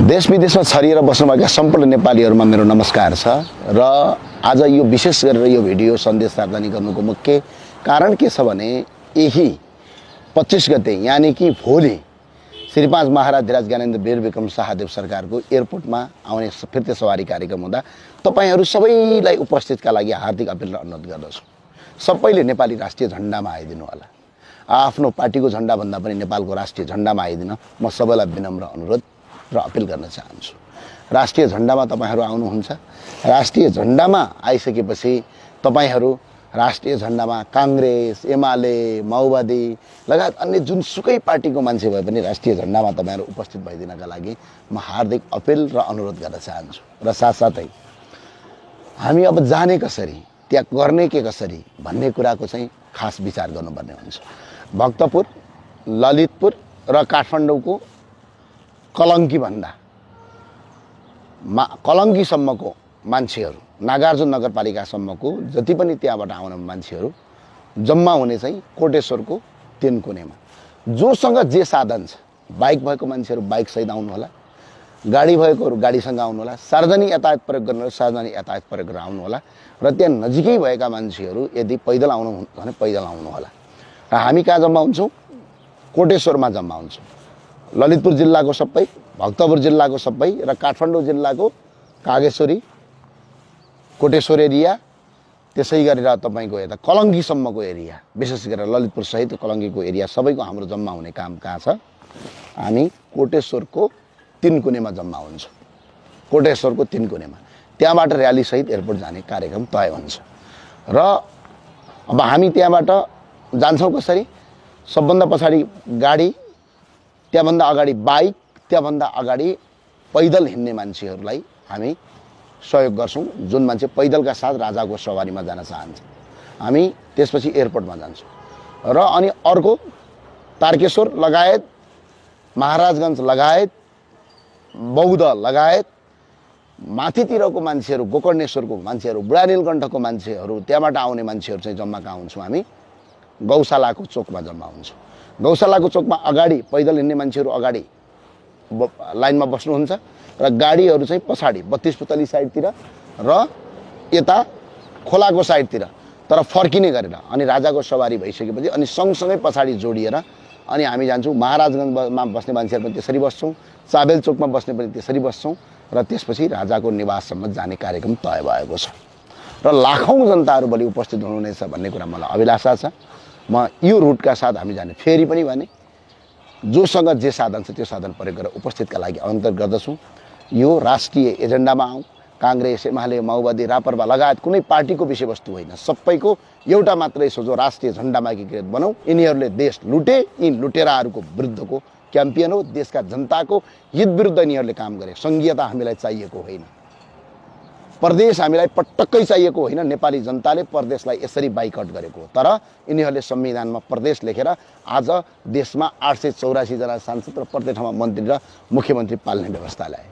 देश विदेशमा छरिएर बस्नुभएका सम्पूर्ण नेपालीहरुमा मेरो नमस्कार छ र आज यो विशेष गरेर यो भिडियो सन्देश सार्वजनिक गर्नुको मुख्य कारण के छ भने यही 25 गते यानी कि भोलि श्री 5 महाराज धिराज ज्ञानेन्द्र वीर विक्रम शाहदेव सरकारको एयरपोर्टमा आउने फिर्ते सवारी कार्यक्रम हुँदा तपाईहरु सबैलाई उपस्थितका लागि हार्दिक अपील र अनुरोध गर्दछु। सबैले नेपाली राष्ट्रिय झण्डामा आइदिनु होला। आफ्नो पार्टीको झण्डा भन्दा पनि नेपालको राष्ट्रिय झण्डामा आइदिन म सबैलाई विनम्र अनुरोध र अपील गर्न चाहन्छु। राष्ट्रिय झण्डामा तपाईहरु आउनुहुन्छ। राष्ट्रिय झण्डामा आइसकेपछि तपाईहरु राष्ट्रिय झण्डामा कांग्रेस, एमाले, माओवादी लगायत अन्य जुनसुकै पार्टीको मान्छे भए पनि राष्ट्रिय झण्डामा तपाईहरु उपस्थित भइदिनका लागि म हार्दिक अपील र अनुरोध गर्न चाहन्छु। र साथसाथै हामी अब जाने कसरी, त्यहाँ गर्ने के कसरी भन्ने कुराको चाहिँ खास विचार गर्नुपर्ने हुन्छ। भक्तपुर, ललितपुर र काठमाडौँको कलंकी भन्दा कलंकी सम्मको मान्छेहरु, नागार्जुन नगरपालिकासम्मको जति पनि त्यहाँबाट आउने मान्छेहरु जम्मा हुने चाहिँ कोटेश्वरको 3 कुनेमा। जोसँग जे साधन छ, बाइक भएको मान्छेहरु बाइक सहित आउनु होला, गाडी भएकोहरु गाडीसँग आउनु होला, सार्वजनिक यातायात प्रयोग गर्ने सार्वजनिक यातायात प्रयोग गरेर आउनु होला र त्यहाँ नजिकै भएका मान्छेहरु यदि पैदल आउनु भने पैदल आउनु होला। र हामी कहाँ जम्मा हुन्छौं? कोटेश्वरमा जम्मा हुन्छौं। ललितपुर जिल्लाको सबै, भक्तपुर जिल्लाको सबै र काठमाडौँ जिल्लाको कागेश्वरी, कोटेश्वर एरिया, त्यसै गरेर तपाईको यता कलंकी सम्मको एरिया, विशेष गरेर ललितपुर सहित कलंकीको एरिया सबैको हाम्रो जम्मा हुने काम कहाँ छ? हामी कोटेश्वरको 3 कुनेमा जम्मा हुन्छौं। कोटेश्वरको 3 कुनेमा त्यहाँबाट र्याली सहित एयरपोर्ट जाने कार्यक्रम तय हुन्छ। र अब हामी त्यहाँबाट जान्छौं कसरी? सबभन्दा पछाडी गाडी, त्यहाँभन्दा अगाडि बाइक, त्यहाँभन्दा अगाडि पैदल हिँड्ने मान्छेहरुलाई हामी सहयोग गर्छौं। जुन मान्छे पैदलका साथ राजाको सवारीमा जान चाहन्छ, हामी त्यसपछि एयरपोर्टमा जान्छौं। र अनि अर्को तारकेश्वर लगायत, महाराजगञ्ज लगायत, बौद्ध लगायत माथितिरको मान्छेहरु, गोकर्णेश्वरको मान्छेहरु, बुढानीलकण्ठको मान्छेहरु, त्यहाँबाट आउने मान्छेहरु चाहिँ जम्मा कहाँ हुन्छौं? हामी गौशालाको चोकमा जम्मा हुन्छौं। गौशालाको चोकमा अगाडि पैदल हिँड्ने मान्छेहरु अगाडि लाइनमा बस्नुहुन्छ र गाडीहरु चाहिँ पछाडी 32 पुतली साइडतिर र यता खोलाको साइडतिर, तर फर्किने गरेर अनि राजाको सवारी भइसकेपछि अनि सँगसँगै पछाडी जोडिएर अनि हामी जान्छौं। महाराजगञ्जमा बस्ने मान्छेहरु पनि त्यसरी बस्छौं, चाबेल चोकमा बस्ने पनि त्यसरी बस्छौं र त्यसपछि राजाको निवाससम्म जाने कार्यक्रम तय भएको छ। र लाखौं जनताहरु भोलि उपस्थित हुनुहुनेछ भन्ने कुरा मलाई अभिलाषा छ। म यो रुटका साथ हामी जाने, फेरि पनि भने जोसँग जे साधन छ त्यो साधन प्रयोग गरेर उपस्थितका लागि अनुरोध गर्दछु। यो राष्ट्रिय एजेन्डामा आऊ। कांग्रेस, एमाले, माओवादी, रापरपा लगायत कुनै पार्टीको विषयवस्तु होइन, सबैको एउटा मात्रै सोच हो, राष्ट्रिय झण्डामा एकीकृत बनाऊ। यिनीहरूले देश लुटे, यी लुटेराहरूको विरुद्धको क्याम्पियन हो। देशका जनताको हित विरुद्ध यिनीहरूले काम गरे। संघीयता हामीलाई चाहिएको होइन, प्रदेश हामीलाई पटक्कै चाहिएको होइन। नेपाली जनताले प्रदेशलाई यसरी बाइकआउट गरेको हो। तर यिनीहरूले संविधानमा प्रदेश लेखेर आज देशमा 884 जना सांसद र प्रत्येक ठाउँमा मन्त्री र मुख्यमन्त्री पाल्ने व्यवस्था ल्याए।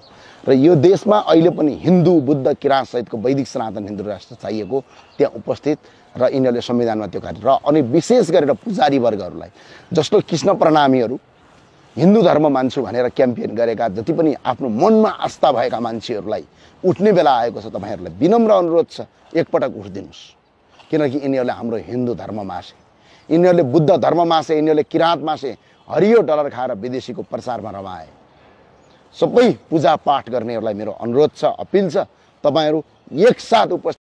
र यो देशमा अहिले पनि हिन्दू, बुद्ध, किराँत सहितको वैदिक सनातन हिन्दू राष्ट्र चाहिएको त्यहाँ उपस्थित र यिनीहरूले संविधानमा त्यो कार्य र अनि विशेष गरेर पुजारी वर्गहरूलाई, जस्तो कृष्ण प्रणामीहरू, हिन्दू धर्म मान्छु भनेर क्याम्पेन गरेका जति पनि आफ्नो मनमा आस्था भएका मान्छेहरूलाई उठ्ने बेला आएको छ। तपाईहरुलाई विनम्र अनुरोध छ, एकपटक उठ्दिनुस्। किनकि यिनीहरूले हाम्रो हिन्दू धर्म मासे, यिनीहरूले बुद्ध धर्म मासे, यिनीहरूले किराँत मासे, हरियो डलर खाएर विदेशीको प्रचारमा रमाए। सबै पूजा पाठ गर्नेहरूलाई मेरो अनुरोध छ, अपिल छ, तपाईहरु एकसाथ उपस्थित